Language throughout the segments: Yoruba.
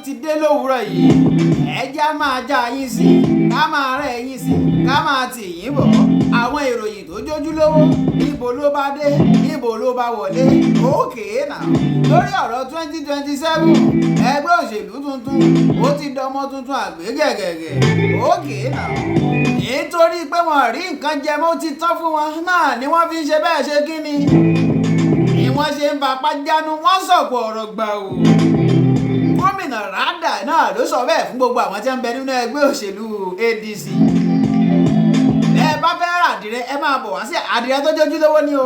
Ti dé lówùúrọ̀ yìí, ẹ jẹ́ á máa já yín sí, ká máa rẹ́ yín sí, ká máa tì yín bọ̀. Àwọn ìròyìn tó jójúlówó, níbo ló bá dé, níbo ló bá wọlé? Òkè náà, lórí ọ̀rọ̀ 2027, ẹgbẹ́ òṣèlú tuntun ó ti dọmọ tuntun àgbégẹ̀gẹ̀gẹ̀. Òkè náà, nítorí pé wọ́n rí nǹkan jẹ mọ́ ti tán fún wọn náà ni wọ́n fi ń ṣe bẹ́ẹ̀. Ṣe kí ni ni wọ́n ṣe ń fapá jánu, wọ́n sọ̀kò ọ̀rọ̀ gbà wò. Gómìnà Radda náà ló sọ bẹ́ẹ̀ fún gbogbo àwọn tí ń bẹ nínú ẹgbẹ́ òṣèlú ADC. Ẹ bá fẹ́ ra àdìrẹ, ẹ máa bọ̀ wá sí àdìrẹ tó jójúlówó ni o.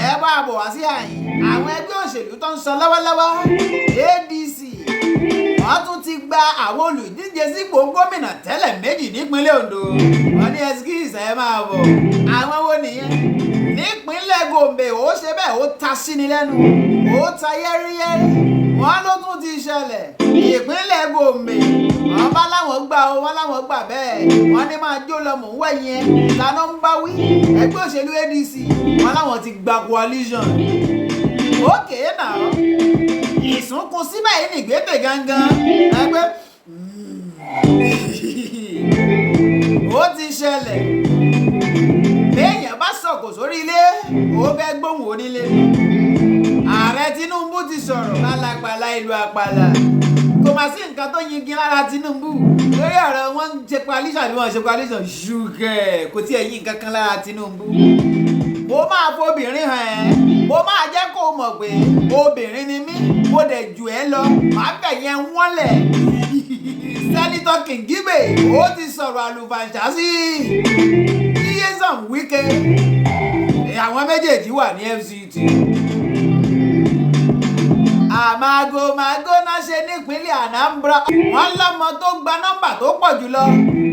Ẹ máa bọ̀ wá sí àyìn. Àwọn ẹgbẹ́ òṣèlú tó ń sọ lọ́wọ́lọ́wọ́, ADC, wọ́n tún ti gba àwọn olùdíje sípò gómìnà tẹ́lẹ̀ méjì nípínlẹ̀ Ondo. Wọ́n ní excuse, ẹ máa bọ̀. Àwọn wo nìyẹn? Nípínlẹ̀ Gombe, ó ṣe bẹ́ẹ̀, ó ta síni lẹ́nu, ó ta yẹ́rìyẹ́rì. Wọ́n ló tún ti ṣẹlẹ̀ ìpínlẹ̀ Gombe. Wọ́n bá láwọn gbà ó, wọ́n láwọn gbà bẹ́ẹ̀. Wọ́n ní máa jó lọ, mò ń wẹ̀yìn ẹ̀ lànà ń bá wí. Ẹgbẹ́ òṣèlú ADC, wọ́n láwọn ti gba coalition. Ókè náà, ìsúnkun síbẹ̀ yìí nìgbẹ́tẹ̀ gangan ẹgbẹ́ ó ti ṣẹlẹ̀. Béèyàn bá sọ̀kò sórí ilé, ó fẹ́ gbóhùn onílé. Ààrẹ Tinubu ti sọ̀rọ̀ pálapàla ìlú àpàlà. Kò má sí nǹkan tó yingi lára Tinubu lórí ọ̀rọ̀ wọn ń ṣe coalition bí wọ́n ṣe coalition ṣùkẹ́. Kò tiẹ̀ yí nǹkan kan lára Tinubu. Mo máa fobìnrin hàn ẹ́, mo máa jẹ́ kó o mọ̀ pé obìnrin ni mí, mo dẹ̀ jù ẹ́ lọ, màá bẹ̀ yẹn wọ́n lẹ̀. Senator Kingibe ó ti sọ̀rọ̀ àlùfàǹṣá sí Nyesom Wike. Àwọn méjèèjì wà ní FCT. Àmàgòmágó náà ṣe nípínlẹ̀ Anambra. Wọ́n lọ́mọ tó gba nọ́mbà tó pọ̀ jùlọ,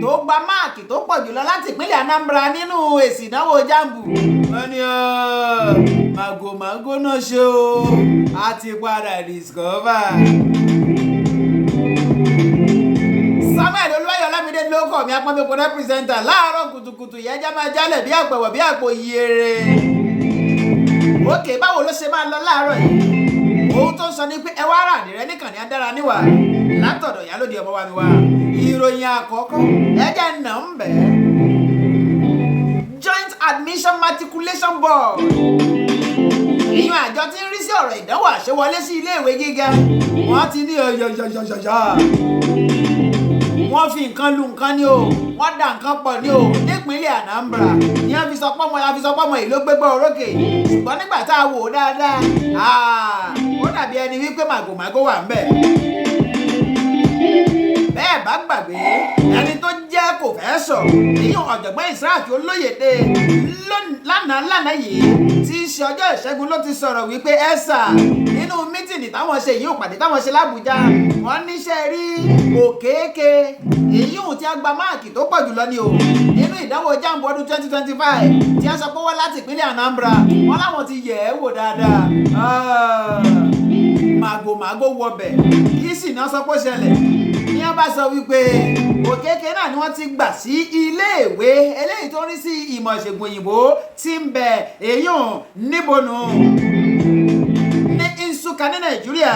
tó gba máàkì tó pọ̀ jùlọ láti ìpínlẹ̀ Anambra nínú èsì ìdánwò JAMB, wọ́n ní màgòmágó náà ṣe o, a ti padà discover. Samuel Olúwayọ̀ Ọlámídé ló kọ̀ mí, apọ́nbẹ́pọ̀ representer láàárọ̀ kùtùkùtù. Ìyẹn já máa jálẹ̀ bí àpẹ̀wọ̀ bí àpò yèrè. Òkè, báwo ló ṣe máa lọ láàárọ̀ yìí? Ohun tó ń sọ ni pé ẹ wá rà àdìrẹ níkànnì adára níwà látọ̀dọ̀ ìyálòdì ọmọ wa mi wá. Ìròyìn àkọ́kọ́, ẹ jẹ́ nà ń bẹ̀. Joint Admission Matriculation Board, ìyún àjọ tí ń rí sí ọ̀rọ̀ ìdánwò àṣewọlé sí iléèwé gíga, wọ́n ti ní ọ̀yọ̀yọ̀yọ̀yọ̀, wọ́n fi nǹkan lu nǹkan ní o, wọ́n da nǹkan pọ̀ ní o. Nípínlẹ̀ Anambra ní wọ́n fi sọ pọ́mọ, la fi sọ pọ́mọ yìí ló gbégbá orókè, ṣùgbọ́n nígbà tá a wò ó dáadáa, ó dàbí ẹni wípé màgòmágó wà ń bẹ̀. Bẹ́ẹ̀ bá gbàgbé, ẹni tó jẹ́ kò fẹ́ sọ, èyí ọ̀jọ̀gbọ́n Ishaq Olóyèdè, lánàá lánàá yìí tí í ṣe ọjọ́ Ìṣẹ́gun ló ti sọ̀rọ̀ wípé ẹ̀sà nínú meeting táwọn ṣe yìí, òpàdé táwọn ṣe lábújá, wọ́n níṣẹ́ rí Òkèèké, èyí ò tí a gba máàkì tó pọ̀ jùlọ ni o nínú ìdánwò JAMB ọdún 2025 tí a sọ pé wọ́n láti ìpínlẹ̀ Anambra. Wọ́n láwọn ti yẹ̀ ẹ́ wò dáadáa, màgòmágó wọbẹ̀. Kí sì ní wọ́n sọ pé ó ṣẹlẹ̀ ní wọ́n bá sọ wípé Òkèèké náà ni wọ́n ti gbà sí iléèwé eléyìí tó ń rí sí ìmọ̀ ìṣègùn òyìnbó tí ń bẹ èyí níbonú ní Nsukka ní Nàìjíríà,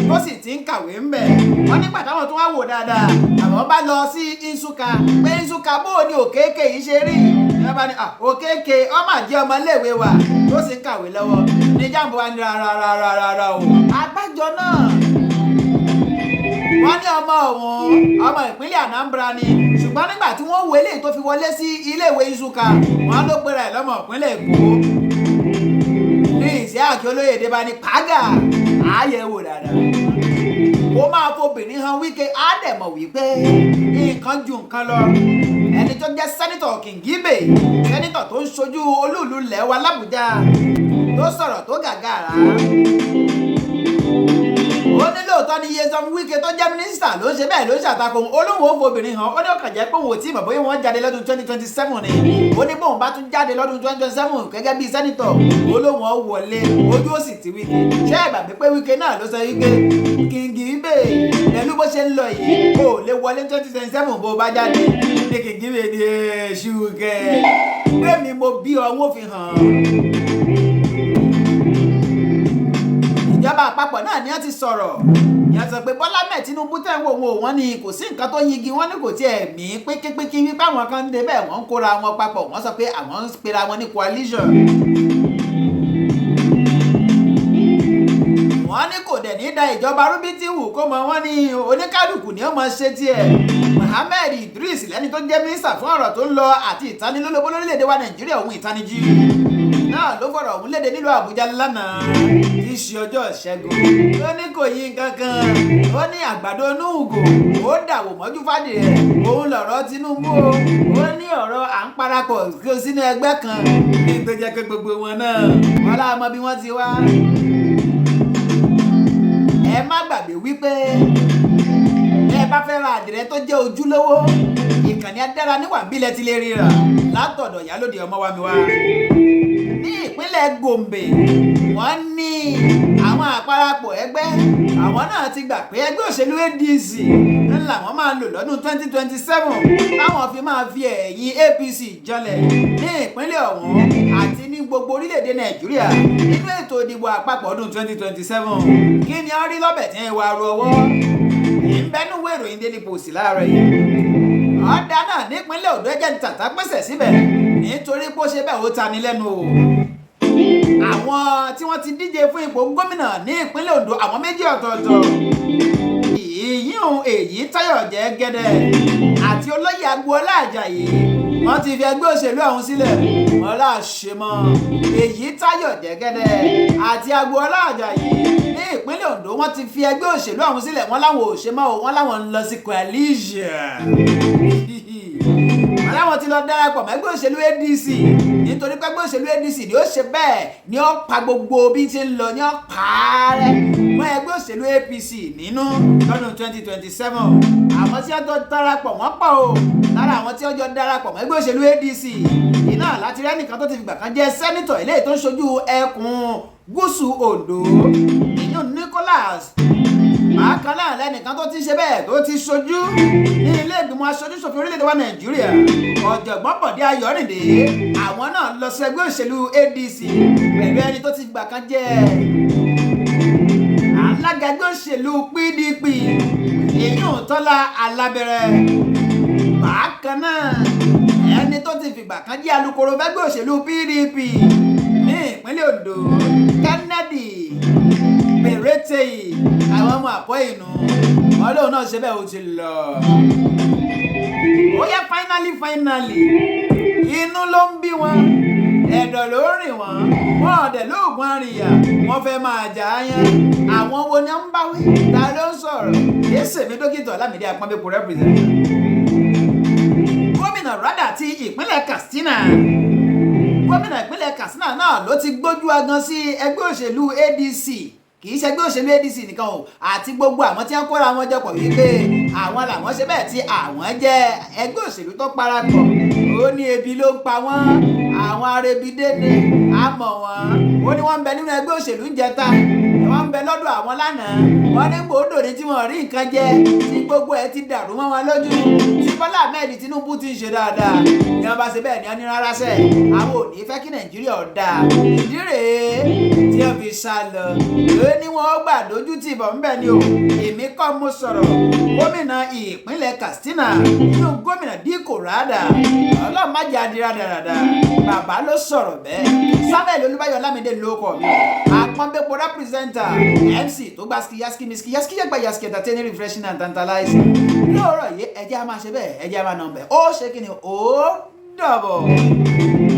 tó sì ti ń kàwé ń bẹ̀. Wọ́n nígbà táwọn tó wá wò dáadáa, àwọn bá lọ sí Nsukka pé Nsukka, bó o ní Òkèèké yìí ṣe rí? Ní wọ́n bá ní Òkèèké ọmọ àjẹ́ ọmọ iléèwé wa tó sì ń kàwé lọ́wọ́ ní JAMB wa ní rárá rárá rárá o. Àbájọ náà, wọ́n ní ọmọ òun ọmọ ìpínlẹ̀ Anambra ni, ṣùgbọ́n nígbà tí wọ́n wo eléyìí tó fi wọlé sí iléèwé Nsukka, wọ́n ló pera ẹ̀ lọ́mọ ìpínlẹ̀ Èkó. Ní Ìsíákì Olóyèdè bá ní pàgà àyẹ̀wò dáadáa, ó máa fobìnrin hàn Wike, á dẹ̀ mọ̀ wípé nǹkan ju nǹkan lọ. Ẹni tó jẹ́ Senator Kingibe, senator tó ń ṣojú olúùlú lẹ́wà l'Ábùjá, tó sọ̀rọ̀ tó gàgàrà, ó ní lóòótọ́ ni Nyesom Wike tó jẹ́ mínísítà ló ń ṣe bẹ́ẹ̀, ló ń ṣàtakò olóhùn ó fobìnrin hàn. Ó ní ọkàn jẹ́ pé òun ò tí ì mọ̀ bóyá wọ́n jáde lọ́dún 2027 ni. Ó ní bóun bá tún jáde lọ́dún 2027 gẹ́gẹ́ bíi senator, olóhùn ó wọlé, ojú ó sì ti Wike. Ṣé ẹ gbàgbé pé Wike náà ló sọ wípé Kingibe, pẹ̀lú bó ṣe ń lọ yìí, kò lè wọlé 2027 bó bá jáde? Ní Kingibe ní èṣù kẹ pé mi mo bí ọ, wọ́n fi hàn. Ìjọba àpapọ̀ náà ni wọ́n ti sọ̀rọ̀. Ìyẹn sọ pé Bọ́lá Ahmed Tinubu tẹ̀ ń wò wọ́n, wọ́n ní kò sí nǹkan tó yingi, wọ́n ní kò tiẹ̀ mí pínpínpín wípé àwọn kan ń débẹ̀, wọ́n ń kóra wọn papọ̀, wọ́n sọ pé àwọn ń pera wọn ní coalition. Wọ́n ní kò dẹ̀ ní da ìjọba rúbí tí wù kó mọ, wọ́n ní oníkálukú ni ó mọ ṣe tiẹ̀. Mohammed Idris lẹ́ni tó jẹ́ mínísítà fún ọ̀rọ̀ tó ń lọ àti ìtanilólobó lórílẹ̀‐èdè wa Nàìjíríà, òun ìtanijí náà ló fọ̀rọ̀ ọ̀hún léde nílùú Àbújá lánàá tí í ṣe ọjọ́ Ìṣẹ́gun. Ó ní kò yí nǹkan kan, ó ní àgbàdo inú ìgò ó dàwọ̀ mọ́jú fàdìrẹ òun lọ̀rọ̀ Tinubu o. Ó ní ọ̀rọ̀ à ń parapọ̀ kó sínú ẹgbẹ́ kan ní tó jẹ́ pé gbogbo wọn náà wọn láàmọ́ bí wọ́n ti wá. Ẹ má gbàgbé wípé ẹ bá fẹ́ ra àdìrẹ tó jẹ́ ojúlówó, ìkànnì Adára níwà bílẹ̀ ti lè ríra látọ̀dọ̀ Ìyálóde ọmọ wa mi wá. Ní ìpínlẹ̀ Gombe, wọ́n ní àwọn àparapọ̀ ẹgbẹ́ àwọn náà ti gbà pé ẹgbẹ́ òṣèlú ADC ń làwọn máa lò lọ́dún 2027 táwọn fi máa fi ẹ̀yìn APC janlẹ̀ ní ìpínlẹ̀ ọ̀hún àti ní gbogbo orílẹ̀-èdè Nàìjíríà nínú ètò ìdìbò àpapọ̀ ọdún 2027. Kí ni a rí lọ́bẹ̀ tí ń wá ru ọwọ́? Ìbẹ́nu ìwé ìròyìn Daily Post láàárọ̀ yìí. Ọ̀dà náà nípínlẹ̀ Ondo, ẹ̀jẹ̀ ń tàtà pèsè síbẹ̀ nítorí pé ó ṣe bẹ́ẹ̀, ó tani lẹ́nu o. Àwọn tí wọ́n ti díje fún ipò gómìnà ní ìpínlẹ̀ Ondo, àwọn méjì ọ̀tọ̀ọ̀tọ̀, ìyíhùn èyí Táyọ̀ Jẹ́gẹ́dẹ́ àti olóyè Agboola Àjàyí, wọ́n ti fi ẹgbẹ́ òṣèlú ọ̀hún sílẹ̀. Wọ́n là ṣe mọ́ èyí Táyọ̀ Jẹ́gẹ́dẹ́ àti Agboola Àjàyí ní ìpínlẹ̀ Ondo, wọ́n ti fi ẹgbẹ́ òṣèlú ọ̀hún sílẹ̀. Wọ́n láwọn ò ṣe mọ́ o, wọ́n láwọn ń lọ sí coalition, wọ́n láwọn ti lọ darapọ̀ mọ́ ẹgbẹ́ òṣèlú ADC nítorí pé ẹgbẹ́ òṣèlú ADC ni ó ṣe bẹ́ẹ̀ ni ó pa gbogbo bí ti ń lọ, ni ó pa á rẹ́ mọ́ ẹgbẹ́ òṣèlú APC nínú lọ́dún 2027. Àwọn tí wọ́n jọ darapọ̀ wọ́n pọ̀ o. Lára àwọn tí wọ́n jọ darapọ̀ mọ́ ẹgbẹ́ òṣèlú ADC iná láti rẹ́ nìkan tó ti fìgbà kan jẹ́ senator eléyìí tó ń ṣojú ẹkùn gúúsù Ondo, inú Nicholas. Bákan náà lẹ́nìkan tó ti ṣe bẹ́ẹ̀ tó ti ṣojú ní ilé ìgbìmọ̀ aṣojú-ṣòfin orílẹ̀-èdè wa Nàìjíríà, ọ̀jọ̀gbọ́n Bọ̀dé Ayọ̀rìndé, àwọn náà lọ sí ẹgbẹ́ òṣèlú ADC pẹ̀lú ẹni tó ti fìgbà kan jẹ́ alága ẹgbẹ́ òṣèlú PDP, ìyún Tọ́lá Alábẹ̀rẹ̀. Bákan náà ẹni tó ti fìgbà kan jẹ́ alukoro fẹ́gbẹ́ òṣèlú PDP ní ìpínlẹ̀ Ondo, Kennedy Péréte, àwọn ọmọ àpọ̀ ìnú wọn lóun náà ṣe bẹ́ẹ̀, ó ti lọ. Ó yá, finally finally, inú ló ń bí wọn, ẹ̀dọ̀ ló ń rìn wọ́n, wọn ọ̀dẹ̀ lóògùn àríyá, wọ́n fẹ́ máa jà á yán. Àwọn wo ni ń bá wí? Ta ló ń sọ̀rọ̀? Kìí ṣèmi, dókítà Ọlámídé Apọ́nbépo represent. Gómìnà Rádà ti ìpínlẹ̀ Katsina, gómìnà ìpínlẹ̀ Katsina náà ló ti gbójú agan sí ẹgbẹ́ òṣèlú ADC, kì í ṣe ẹgbẹ́ òṣèlú ADC nìkan o, àti gbogbo àwọn tí wọ́n kóra wọn jọ pọ̀ wípé àwọn làwọn ṣe bẹ́ẹ̀ tí àwọn jẹ́ ẹgbẹ́ òṣèlú tó parapọ̀. Ó ní ebi ló ń pa wọ́n, àwọn arẹbidé ni àmọ̀ wọ́n. Ó ní wọ́n ń bẹ nínú ẹgbẹ́ òṣèlú ń jẹta, wọ́n ń bẹ lọ́dọ̀ àwọn lánàá, wọ́n ní gbòódò ní tí wọ́n rí nǹkan jẹ, tí gbogbo ẹ̀ ti dàrú mọ́ wọn lójú, tí Bọ́lá Ahmed Tinubu ti ń ṣe dáadáa ní wọ́n bá ṣe bẹ́ẹ̀ ní wọ́n ní rárá sẹ́, àwọn ò ní fẹ́ kí Nàìjíríà ó dáa, ìdí rèé tí wọ́n fi sá lọ. Ó ní wọ́n gbà lójú tì bọ̀ ńbẹ̀ ni o. Èmi kọ́ mo sọ̀rọ̀, gómìnà ìpínlẹ̀ Katsina nínú gómìnà Dikko Rada, ọlọ́run má jẹ́ adira dáradára, bàbá ló sọ̀rọ̀ bẹ́ẹ̀. Samuel Olúbáyọ̀ Ọlámídé ló kọ̀ mí, àpọ́nbẹ́pọ̀ representer, MC tó gba skiyaski miski yaski yagba yaski, entertaining, refreshing and tantalizing. Lóòrọ̀ yìí, ẹjẹ́ a máa ṣe bẹ́ẹ̀, ẹjẹ́ a máa nà bẹ́ẹ̀, ó ṣe kí ni, ó dọ̀bọ̀.